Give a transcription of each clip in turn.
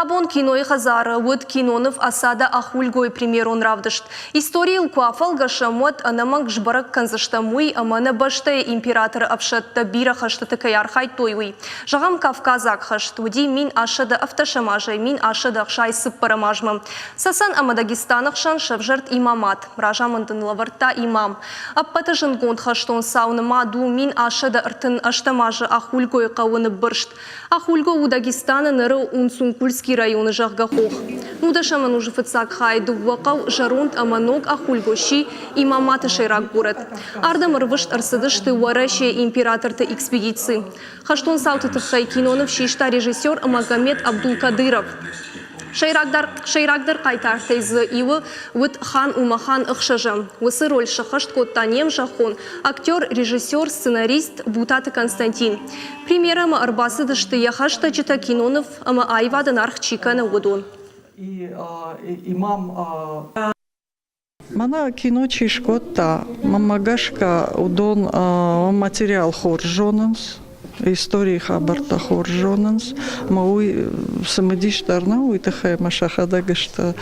Абон кинойы хӕдзары уыд киноныв Осада Ахульгойы премьерон равдыст. Историйыл куы афӕлгӕсӕм, уӕд ӕнӕмӕнг сбӕрӕг кӕндзыстӕм уый, ӕмӕ нӕ бӕстӕйы императоры ӕфсӕдтӕ бирӕ хӕстыты кӕй архайдтой, уый. Зӕгъӕм, Кавказаг хӕст уыди 1080 азӕй 1064 азмӕ. Цӕцӕн ӕмӕ Дагестаны хсӕн сӕвзӕрд имамат. Разамынд ын лӕвӕрдта имам. Ӕппӕты зындгонд хӕстон цау нымад у 1038 азы Ахульгойы хъӕуы ныббырст. Ахульго у Дагестаны ныры Унцункульский районы зӕгъгӕ хох. Нудӕсӕм ӕнусы фыццаг хайы дыууӕ хъӕу зӕронд ӕмӕ ног Ахульго сси Имаматы сӕйраг горӕт. Ардӕм ӕрвыст ӕрцыдысты Уӕрӕсейы императорты экспедици. Хӕстон цауты тыххӕй киноныв систа режиссер Магомед Абдулкадыров. Сӕйрагдӕр, сӕйрагдӕр хъайтартӕй дзы иуы уыд Хан Умахан ӕхсӕзӕм. Уыцы роль сӕххӕст кодта не мзӕххон актер, режиссер, сценарист Бутаты Константин. Премьерӕмӕ ӕрбацыдысты йӕ хӕстӕджытӕ, киноныв ӕмӕ аивадӕн аргъ чи кӕны, уыдон. Имам Мӕнӕ кино чи скодта, мӕнмӕ гӕсгӕ, уыдон материал хорз зонынц, историйы хабӕрттӕ хорз зонынц. Ӕмӕ уый цымыдис дӕр нӕу, уый тыххӕй ӕмӕ сӕхӕдӕг сты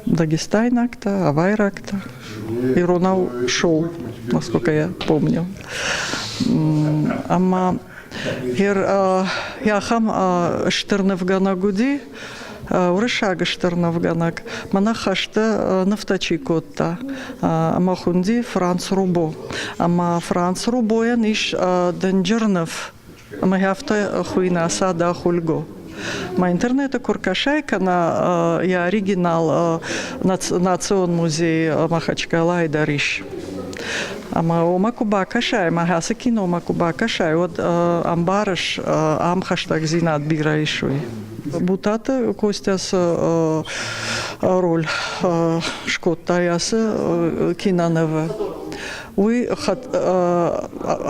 дагестайнӕгтӕ, авайрӕгтӕ. Иронау шоу, насколько я помню. Ӕмӕ ахӕм стыр нывгӕнӕг уыди, уырыссаг стыр нывгӕнӕг, мӕнӕ хӕсты нывтӕ чи кодта, ӕмӕ хуынди Франц Рубо. Ӕмӕ Франц Рубойӕн ис дынджыр ныв, ӕмӕ афтӕ хуыйны Осада Ахульго. Ма интернеты куы ркӕсай, кӕнӕ йӕ оригинал Национ музейы Махачкалайы дӕр ис. Ӕмӕ уымӕ куы бакӕсай, ӕмӕ ацы киномӕ куы бакӕсай, уӕд ӕмбарыс, ам хӕстӕгдзинад бирӕ ис, уый. Бутаты Костя цы роль скодта ацы кинонывы, уый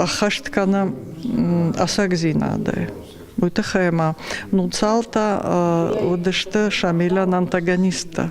ӕххӕст кӕны ӕцӕгдзинадӕй. Уый тыххӕй ма Нуцалтӕ уыдысты Шамилӕн антагонисттӕ.